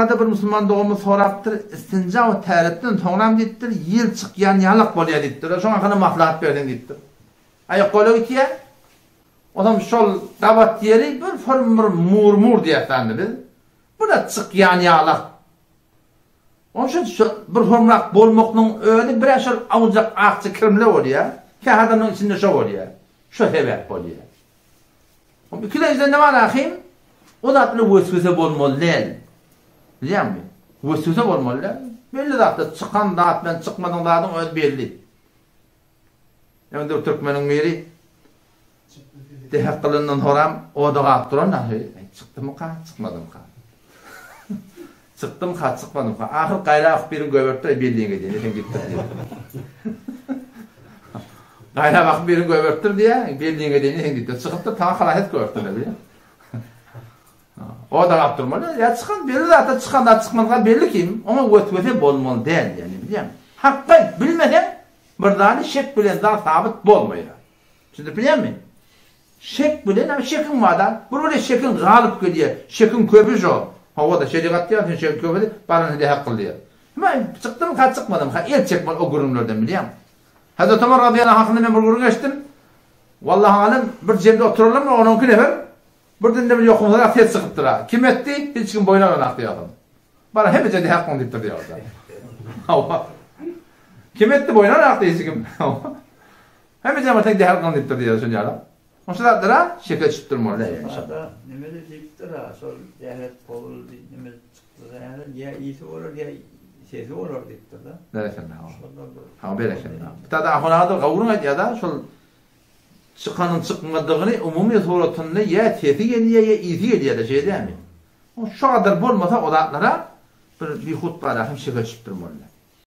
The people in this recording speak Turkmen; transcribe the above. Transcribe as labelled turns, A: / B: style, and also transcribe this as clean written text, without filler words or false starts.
A: Ýa-da bir musulman doganymyz sorapdyr, istinja we täretden soňram diýipdir, ýel çykýan ýalak bolýar diýipdir. Şoň hakynda maslahat berseň diýipdir. Aýak gola gitýär. Onam şol gabat ýeri bir form bir mur-mur diýýäs indi biz. Bu-da çykýan ýalak. Onuň üçin şu bir formrak bolmaklygyň özi bir-ä şol awunjak akja kirimle bolýar. Kä adamlaryň içinde şo bolýar. Şo sebäp bolýar. Ikilenjiden ne bar ahym? O zat bilen weswese bolmaly däl. Bilýäňmi? Weswese bolmaly däl. Belli zatlar, çykan zat bilen çykmadyň zadyň özi belli. Ýöne türkmeniň biri dehek gylandan soram oda galyp duran ahy, çykdymyka, çykmadymyka? Çykdymyka, çykmadymyka? Ahyr gaýra akyp birini goýberipdir, belliňe diýen, sen gitdir diýen. Gaýra bakyp birini goýberipdir diýýär, belliňe diýen, sen gitdir. Çykypdyr, taňa halas et goýberipdir diýýär. O da galyp durmaly. Ýa çykan belli zatda çykan zat çykmazga belli kim, oňa weswese bolmaly däl diýýär, bilýäňmi? Hakda bilmeseň, bir zady şek bilen zat sabyt bolmaýar. Düşündirip bilýäňmi? Şek bilen hem şekiň bar-da, bir weli şekiň galyp gelýär. Şekiň köpi şo. Hawa-da, şerigat diýýär, sen şekiň köpüsi barany hä kyl diýýär. Hä, çykdymyka, çykmadymyka, el çekmeli o gürrüňlerden bilýäňmi? Hazreti Omar razyýallahu anh hakynda men bir gürrüň eşitdim. Wallahy alem, bir jemde oturarlarmy, on-onki nefer, birden-de bir ýokumsyzrak ses çykypdyr-a. Kim etdi? Hiç kim boýun alanak diýýär adam. Bara hemme jerde hak diýipdir diýýär. Hawa. Kim etdi boýun alanak diýýär hiç kim. Hawa. Hemme jematyň däl gyl diýipdir diýýär şol ýaly. Şo zatlara şeke düşüp durmaly däl ýaly.
B: Şonda neme-de diýipdir-a, şol jähet gobul diýip neme çykdy-da, ýa ysy bolar, ýa sesi bolar diýipdir-de.
A: Berekella. Hawa, berekella. Bu taýda ahun aga-da gowuryň aýdýar-da, şol çykanyň çykmadygyny umumy suratynda ýa sesi gelýär, ýa ysy gelýär-de, şeýle dälmi? Şo gadar bolmasa o zatlara bir bihut barahym şeke düşüp durmaly däl.